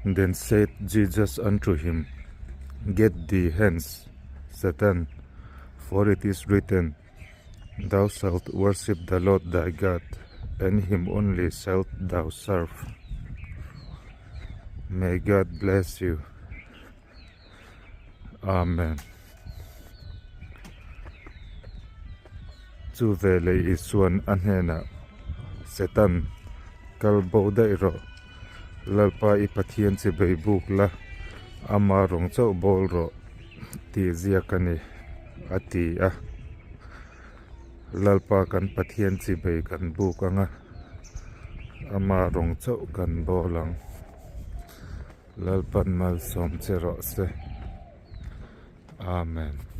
Then said Jesus unto him, Get thee hence, Satan, for it is written, Thou shalt worship the Lord thy God, and him only shalt thou serve. May God bless you. Amen. Chu veleh Isuan a hnenah, Setan, kal bo daih rawh. Lalpa i Pathian chi bei buk la, ama rawng chauh bawl rawh tih ziak a ni, a ti a. Lalpa kan Pathian chi bei kan buk ang a, ama rawng chauh kan bawl ang. Lalpan malsawm che rawh se. Amen.